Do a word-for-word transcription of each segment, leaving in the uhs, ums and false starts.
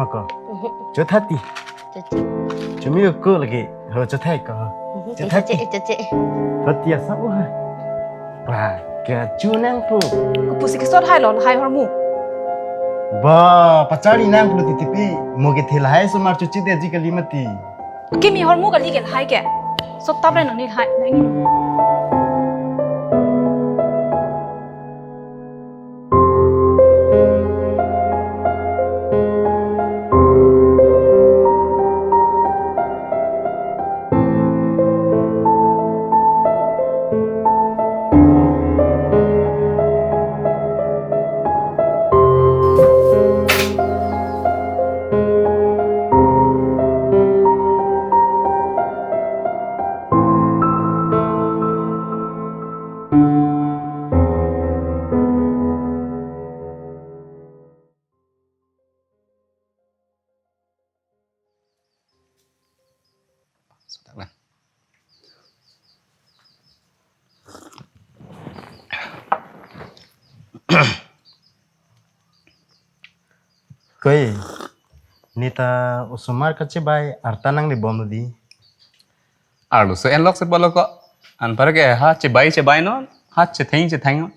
Ako. Mhm. Chotha ti. Choche. Chumi ko lagi. Ho, chotha ko. Mhm. Chotha ti. Choche, choche. Ho ti asa, uh. Wah, kachonangpo. Kopusi kesot hai lo, hai ahormu. Ba, pachari nangpo titipi. Mo kethe lahai osomar choche de ji kali mati. Kimi ahormu kali ke lahai ke. Sot tap re nangli lahai, nang ingno. Koi, neta osomar kachebai arta nanglebom di. Arloso enlok si pulo ko. Anpar ke ha chebai chebai non, ha chetheng chetheng non.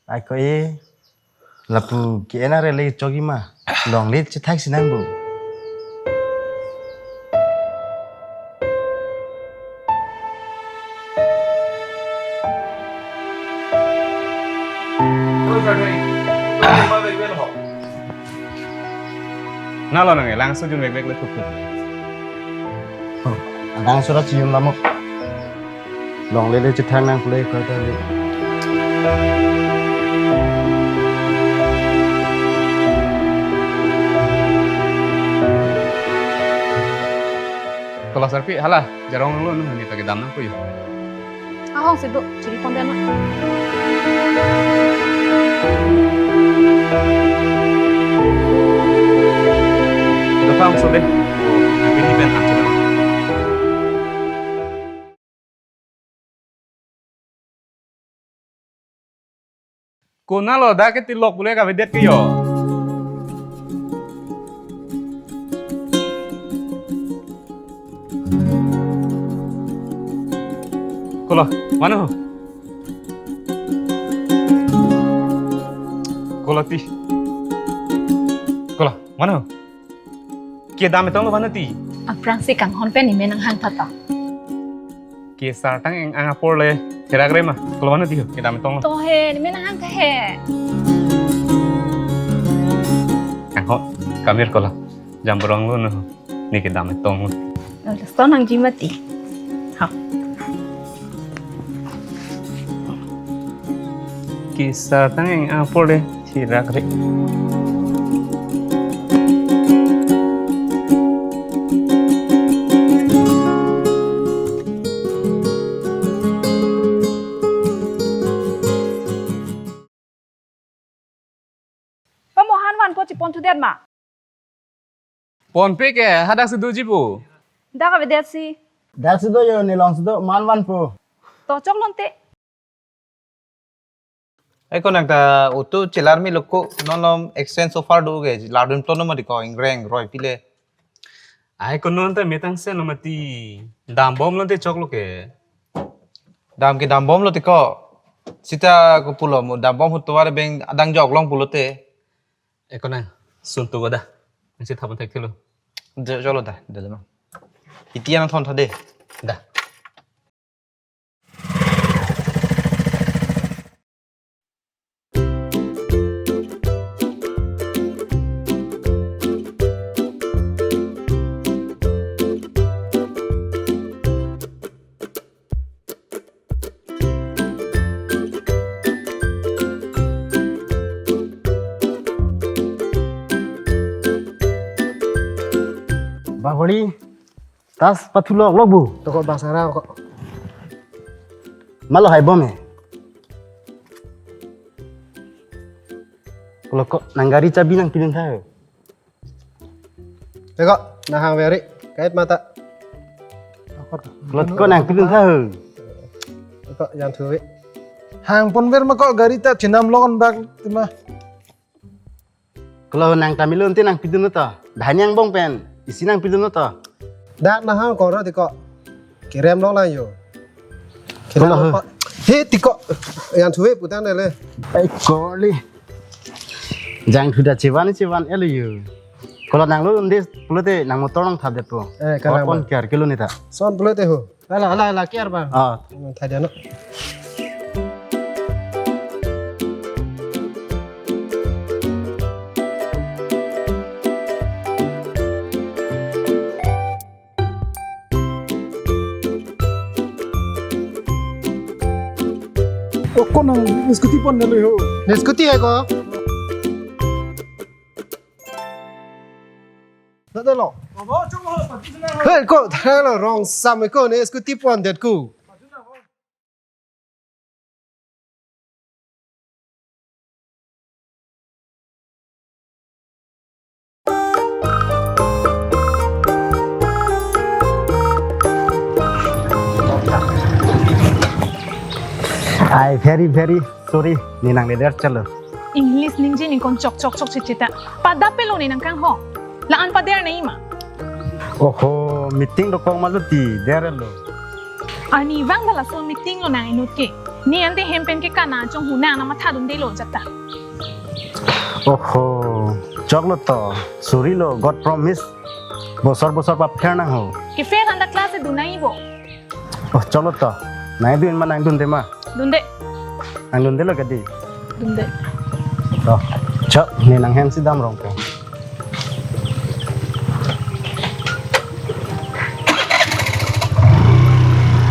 Ai ko e, lapu ke ena re le chogi ma. Longle chethak si nangpo. Nalo nang e, langso jun vekvek le thukthuk. Oh, adang sura chiyum lamo. Longle le chethang nang pule ko ta le. Kola sarpi hala, jarong lo nu ni ta kedam nangpo yo. Ahong si do, chiri pon dana. Dopa ang so de. Ang pini ben ang so de. Konatlo dak ke tilok pule kavedet ke yo. Kolo, mano? Kolo ti. Kolo, mano? Kedam etong lo mano ti. Aphrangsi kanghon pen imen nanghang tata. Kesar tang eng-ang apor le therak re ma. Kolo mano ti ho, kedam etong lo. To he, imen nanghang ta he. Kanghon, kamir kolo. Jam borong lo no. Ne kedam etong lo. Laso nangji mati. Ha. Kesar tang eng apor le therak re. Pamohan van ko chipon thudet ma? Ponpe ke hadak si doji pu. Dak avedet si. Dak si do yo, ne long si do, man vanpo. To chok lonte. Ai ko nang ta utu chelar mi loko non lom exchange offer do ke lardun tono ma di ko ingreng roi pile. Ai ko non ta metang se no mati dam bom lonte chok lo ke. Dam ke dam bom lo te ko. Sita ko pulo mo dam bom hu tovar beng adang jok long pulote. Eko nang, suntu ko da. Nang si thapon thek thilo. Jo, jolo da, da lemang. Iti yang thon thade. Da. Bahori, tas pathulo lok bu. Toko basara ko. Malo hai bom he. Kalau kok nang gari chabi nangpidun tha. Teko, nahang veri, kait mata. Lot ko nangpidun tha. Teko, yang thuvi. Hang pon ver ma ko gari ta chinam longon bak tima. Lo nang tamilo ante nangpidun to. Dhani angbong pen isi nangpidun to. Dak nahang koro tiko. Kerem lo lang yo. Kerem Halo, lo he. pa- He tiko. Yang suwe putang dele. Ai koli. Jangthu ta chevan chevan elo yo. Kolo nanglo ante pulote nang motor nangthap det po. Eh, kalang Or pon ba. Kiar kilo neta. Son pulote ho. Ala ala ala kiar bang. Ah. Thai dia no. O ko nang scooty pon delo ho. Ne scooty hai ko? Dada lo. Hey ko, dada lo rong sam ko ne scooty pon det ko. I very very sorry, ne nang leder chalo. English ningje ningkon chok chok chok checheta. Pada pelo ne nangkang ho. La-an pader ne ima. Oho, meeting dokok ma lo ti, derlo. Arni vang da laso meeting lo nang inut ke. Ne ante hem pen ke kana chong hu nang na matha dundelo jata. Oho, choklo to, sorry lo, God promise. Bosor bosor pa fair nang ho. Ke fair anta class e dunai bo. Oh, choklo to. Nang dun ma nang dunde ma. Dunde. Nang dundelo kadi. Dunde. Oh, chok, ne nang hem si dam rong ko.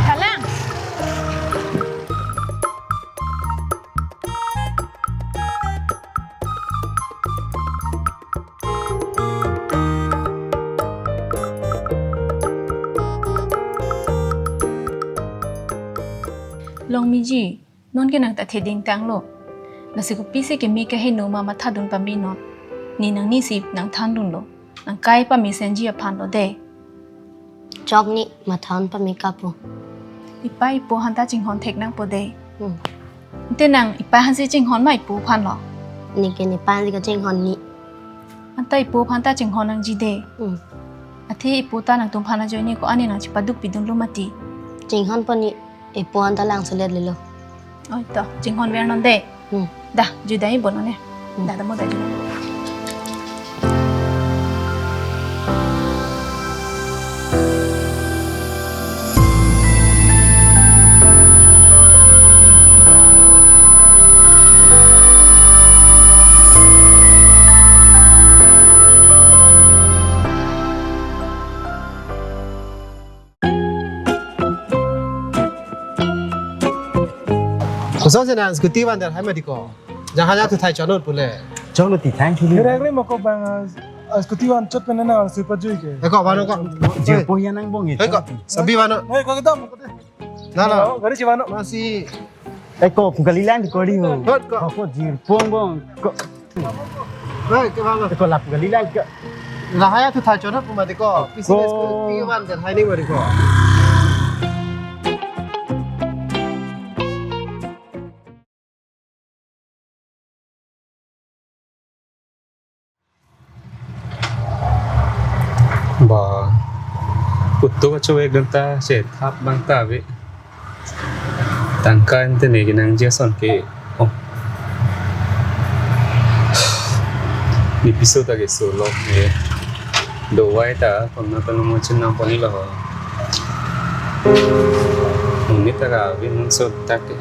Kalang. Longmiji, non ke nang ta theding tanglo. Lasi kopisi keme kaheno ma matha dun pame non. Ne nangni si nang than dunlo. Nang kai pame senji aphan lo de. Chok ne matha dun pame kapo. Ipa ipo aphan ta chinghon thek nangpo de. Hmm. Ante nang ipa aphan si chinghon ma ipo aphan lo. Ne ke ne pa aphan si kachinghon ne. Anta ipo aphan ta chinghon nangji de. Hmm. Athe ipo ta nangtum aphan ajoine ko-an ne nang chipaduk pidunlo mati. Chinghon po ne, ipo aphan ta lang selet lelo. Oi to, chinghon ver non de. Hmm. Da, jui dai bo non ne. Hmm. Da, da mo da jui. Koson si nang scooty vandet hai mati ko. Jang haja tu thai chonot pule. Chonot ti thai chonot. Kira kira mo ko bang, ah, scooty van chot pen na sui pajui ke. Eko, vano ko. Jirpo hian angbong e. Eko, sabi vano. Hei, ko kita mo ko te. Na na. Gari si vano. Masi. Eko, pu kalilang ko ri ho. Hot ko. Ko jirpo angbong. Ko. Hei, ke vano. Eko, lapu kalilang ko. Lahai a tu thai chonot pu mati ko. Business ko. Ko. Pi vandet hai ne mati ko. Ba, utuk acho ek ghanta si thap bang ta ave. Tangka ante ne kenangji ason ke. Oh. Ne piso ta keso lo ne. Dovai ta kona ta lo mo chin nang poni lo ho. Monit ta ka ave nang so ta ke.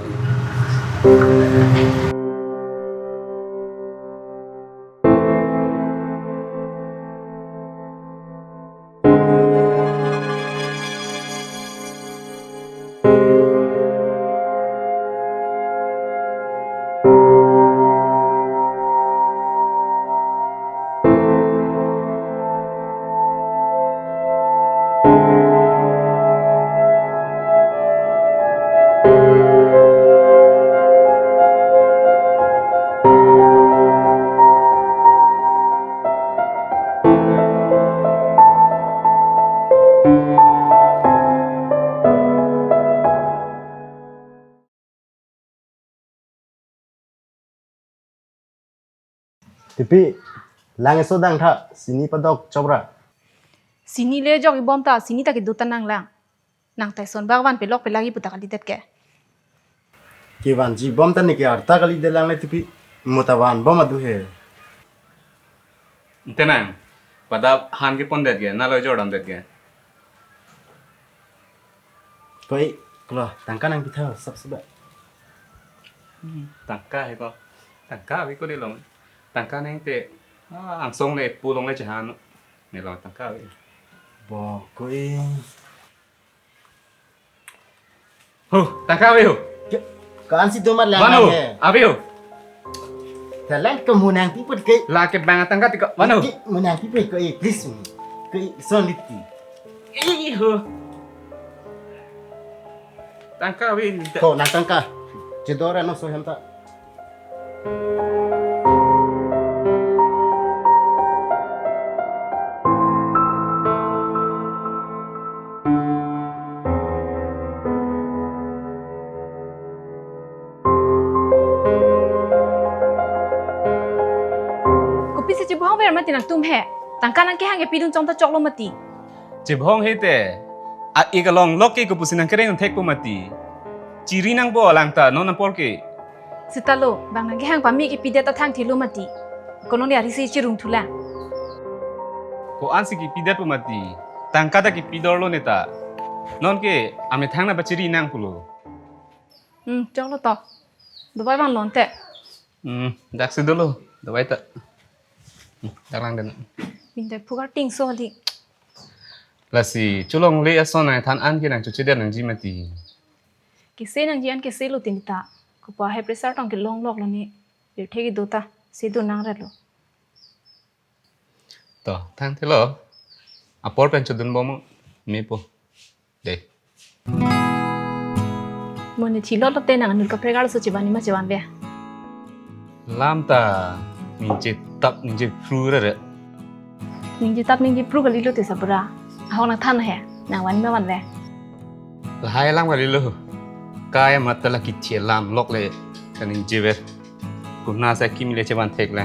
Tipi Lang eso dang tha, sini padok chopra. Sini le jok ibom ta, sini ta kedo ta nang lang. Nang ta eson bak van pelok pelagi puta kalidet ke. Kevanji bom ta ne ke arta kalidet lang le tipi, mo ta vanbom adu he. Ante nang, pada han kepon det ke, nalo jordam det ke. Koi, klo, tangka nangpi tha, sap sap. Hmm, tangka he ko. Tangka ave ko de long. Tangka nang te, ah, angsong le pu longle chahan. Ne long tangka ave. Bo, koi. Ho, tangka ave ho. Ke, kan si tomat lang Vano, he. Ave ho. Talang ke mo nangpi put ke. La ke bang tangka tiko. Vano. Ke mo nangpi put ke, eh, please. Ke son liti. Eh, ho. Tangka ave. Ko nang tangka. Chedor ano so hem ta. Kopisi chibong ver mati nangtum he. Tangka nang kehang kepidun chong ta choklo mati. Chibong he te. A-ik along lok ke kopusi nang kereng thekpo mati. Chiri nangpo lang ta non apor ke. Sitalo, bang nang kehang pame kepidet ta thang thilo mati. Kono ni ari si chirung thulang. Ko-an si kepidetpo mati. Tangka ta kepidorlo ne ta. Non ke amethang nangpachiri nang pulo. Hmm, choklo to. Dovai vanlo ante. Hmm, dak si dolo. Dovai ta. Hmm, dak lang den. Pindai phu karting so hali. Lasi cholongle ason nangthan an ke nang choche den nangji mati. Kese nangji an kese lo tin ta. Kopa high pressure tong kelong lok lo ni. Pirthe kedo ta. Se do nang ret lo. To, thang thilo. Apor pen chodun bom mepo. De. Mo ne thilo lote nang anut kaprek arloso chevan ma chevan ve. Lam ta ningje tap ningje phru re re. Ningje tap ningje phru kali lote sapura. Ahok nangthan he. Nang van ma van ve. Lahai lang kali lo. Kai mat ta la kithi lam lok le. Kaningje ver. Kuna sa kimi le chevan thek le.